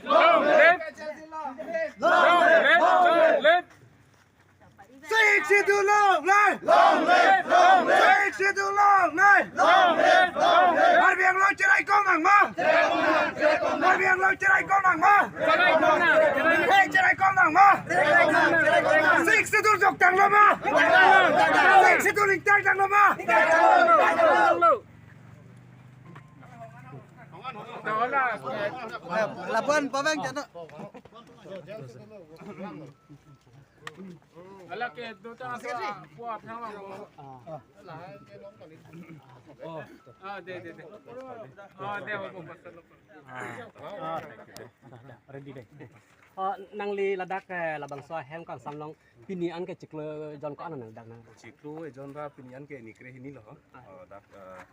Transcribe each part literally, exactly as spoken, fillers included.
Long live! Long live! Long live! Sixth Schedule long live! Long live! Long live! Sixth Schedule long live! Long live! Long live! Karbi Anglong cherai kong nang ma? Karbi Anglong cherai kong nang ma? Cherai kong nang, cherai kong. Hey, cherai kong nang ma? Cherai kong nang, cherai kong nang. Sixth Schedule jok tanglo ma? Sixth Schedule ingtang tanglo ma? Labuan pabang chano. Hala ke do ta sa po apna ma. Ah, de, de, de. Ah, de, bo, bo, bo. Ah, ready de. Oh, nangli ladak, eh, labangso ahem kangsam along pini an ke chiklo ejon ko-an nang dak nang? Chiklo ejon ra pini an ke ni kre hini lo. Oh, dak, eh,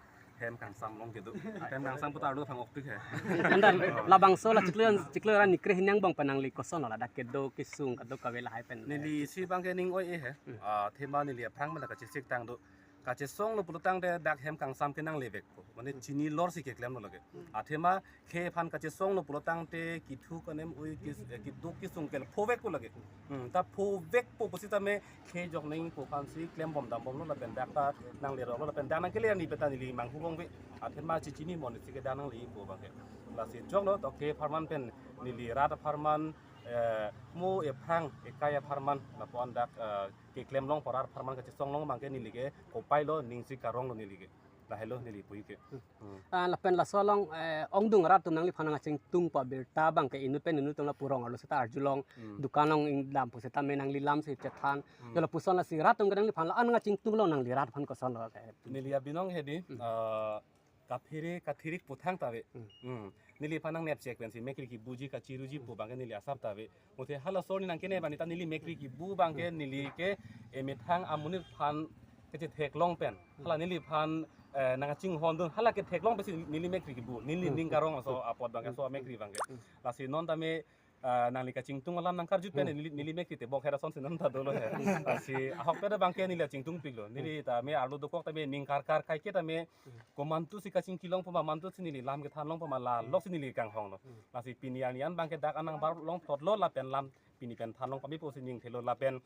hem kangsam along kedo. Hem kangsam putar do thang ok tik he. Anta labangso la chiklo, chiklo ra ni kre hini angbong pen nangli koson lo ladak kedo kesung kadokave lahai pen? Neli isi abang ke ning oi-e he. Hmm. Ah, athema neli aphrang mela kachesik tang do. Kachesong lo pulotangte dak hem kangsam ke nanglevekpo. Mane chini lor si keklem lo lake. Athema khei aphan kachesong lo pulotangte kithu kanem oi kis-, eh, keduk kesung ke phovekpo lake. Hmm, ta phovekpo pusitame khei jok nangpo aphan si klem bom dam bomlo lapen dak ta nanglerok lo lapen dak nangkele arni pen ta neli manghu bong ve. Athema chechini amonit si ke dak nanglepo abang ke. Lasi joklo to khei apharman pen neli rat apharman, eh, mo ephrang ekai apharman lapu-an dak, eh, keklem long po rat apharman kachesong long abang ke neli ke kopai lo ning si karong lo neli ke. Lahelo neli pu ke. Hmm. Ah, lapen laso along, eh, ongdung arat atum nangliphan nangkachingtung pa birta abang ke inut pen inut atum lapu rong arlo seta arjulong. Hmm. Dukan along ingdam pusitame nangli lam si chethan. Hmm. Jolo puson lasi rat atum ke nangliphan la-an nangkachingtung lo nangli rat aphan koson lo ke? Neli abinong hedi, hmm, ah, kaphere kathirik puthang ta ave. Hmm. Hmm. Neliphan nangnep chek pensi mekri kibuji kachiruji pu abang ke neli asap ta ave. Muthe halaso arni nangkene bani ta neli mekri kibu abang ke neli ke emethang amonit aphan kachetheklong pen. Hala neliphan, eh, nangchinghon dun hala ketheklong pensi neli mekri kibu. Neli ning karong aso apot abang ke aso amekri abang ke. Lasi non tame, eh, nangli kachingtung alam nangkarju pen neli, neli mekri tebok hera son si non ta dolo he. Lasi ahok pen abang ke neli chingtungpiklo. Neli tame arlo dokok tame ning karkar kaike tame komantu si kachingki long poma, mantu si neli lam kethan long poma, la lok si neli kanghong lo. Hmm. Lasi pini arni an abang ke dak anang bar long thot lo lapen lam pini pen than long pame pusi ning thelo lapen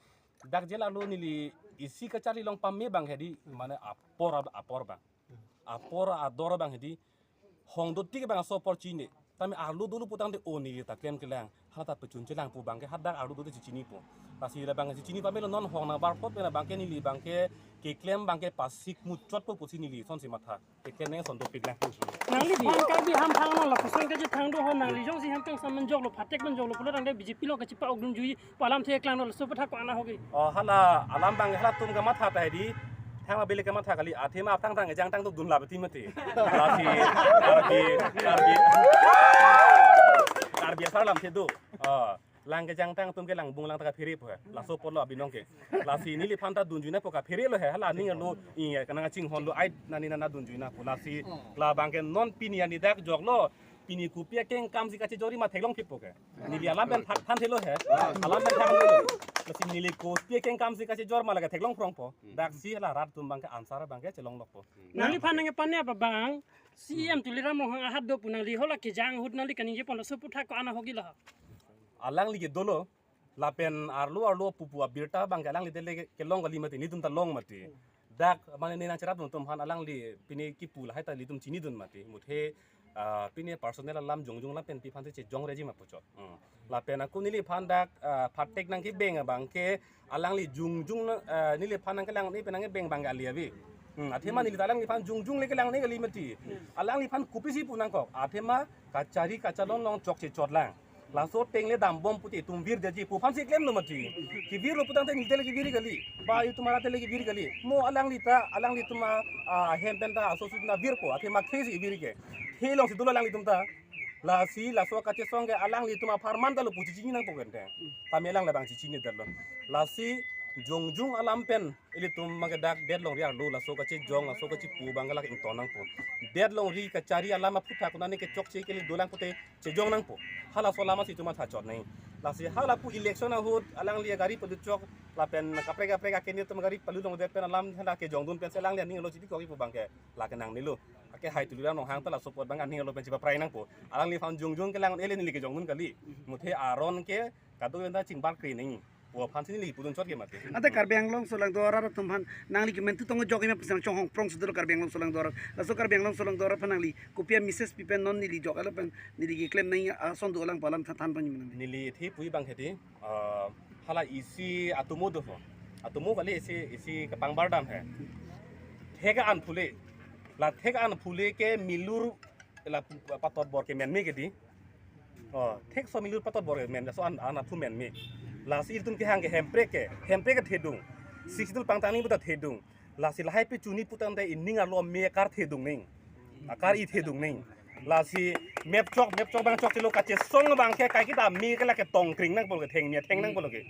dak jela lo neli isi kacharli long pame abang hedi, hmm, mane apor ab-, apor abang. Hmm. Apor ador abang hedi hong do tik abang aso apor chini. Tame arlo dolo putangte o neli ta klem kelang. Hala ta pechun chelang pu abang ke hadak arlo do te chinipo. Lasi labang chini pame lo non hong nang bar phot pen abang ke neli abang ke keklem abang ke pasik muchotpo pusi neli son si matha. Keklem nang son dopik lang. Nangli phan Karbi hamphang no lapuson kachethang do ho nangli jongsi hamphang sam manjok lo phatek manjok lo pulotangte B J P lo kachipa-ok dunjui pu alamthe klang do laso aputhak ko-an ahok ke? Oh, hala alam abang halatum kamatha ta hedi. Thang abele kamatha kali athema aphrang tang ejang tang do dun la beti mati. Lasi Karbi, Karbi, Karbi asar alamthe do. Oh, lang kejang tang atum ke lang bung lang ta kaphere pu he. Laso apotlo abinong ke. Lasi neliphan ta dunjui nangpo kaphere lo he. Hala ning lo iya kanang chinghon lo ai nani nana dunjui nangpo. Lasi labang ke non pini arni dak joklo. Pini kopi akeng kam si kachejorji ma theklong phitpo ke. Neli alam pen thak than thelo he. Alam pen thak thelo. Lasi neli kopi akeng kam si kachejor ma lake theklong phrongpo. Dak si hala rat atum abang ke answer abang ke chelong lokpo. Nangliphan nangkepane apa abang? C E M Tuliram Ronghang ahat do pu nangli hala kejang ahut nangli kaningje pon laso aputhak ko-an ahok ke la? Alangli ke dolo, lapen arlo arlo pupu abirta abang ke alangli tele kelong kali mati, netum ta long mati. Dak mane ne nangcherap atum aphan alangli pine kipu lahai ta netum chinidun mati. Muthe, ah, pine personal alam jongjong lam pen pi aphan si chejongreji ma puchot. Hmm. Lapen ako neliphan dak, ah, phatek nangkebeng abang ke alangli jongjong na, ah, neliphan nangkelang ne pen nangkebeng abang ke ali ave. Hmm, athema neli ta alangliphan jongjong le kelang ne kali mati. Alangliphan kopisi pu nangkok. Athema kachari kachalon along chokche chot lang. Laso ateng le dambom pute itum virdetji pu aphan si klemlo mati. Kevirlo putangte neli tele kevir kali. Ba itum arat tele kevir kali. Mo alangli ta, alanglitum a, ahem pen ta aso sut na virpo. Athema khei si vir ke. Khei along si dolo alanglitum ta. Lasi laso kachesong ke alanglitum apharman ta lo pu chechini nangpo kente. Tame alang labang chechinidetlo. Lasi jongjong alam pen ilitum abang ke dak det longri arlo laso kachejong laso kachepu abang ke lake ington nangpo. Det longri kachari alam aputhak konane ke chokche kele dolang pute chejong nangpo. Halaso alam si itum matha chot nai. Lasi hala pu election ahut alangli gari palu chok lapen kaprek kaprek akenetum gari palu dongdet pen alam hala kejongdun pensi alangli aning lo chiti koki pu abangke lake nangnelo. Ake hai Tuliram Ronghang ta laso apot abang aning lo pensi paprai nangpo. Alangliphan jongjong kelang ele neli kejongdun kali. Muthe aron ke kadokave ta chingbar kre nangji pu aphansi neli pudun chot ke mati. Ante Karbi Anglong solangdo arat atum aphan nangli kemen tu tong jok ima pusang chonghong prong sudor Karbi Anglong solangdo arat. Laso Karbi Anglong solangdo arat aphan nangli kopi a message pipen non neli jok alo pen neli keklem nangji ason do alang palam than than panji menang. Neli thi pui abang hedi, ah, hala isi atomo do ho. Atomo kali isi isi kepang bardam he. Thek an phule. La thek an phule ke milur la patot bor ke menme kedi. Oh, thekso milur patot bor ke men, laso an an athu menme. Lasi ilitum kehang ke Hemprek ke, Hemprek ke thedung. Sixth Schedule pangtang ni puta thedung. Lasi lahai pi chuni putangte ining arlo me akar thedung ning. Akar i thedung ning. Lasi map chok, map chok abang chok chelo kachesong abangke kaiketa me ke lake tongkring nangpo ke thengme theng nangpo ke.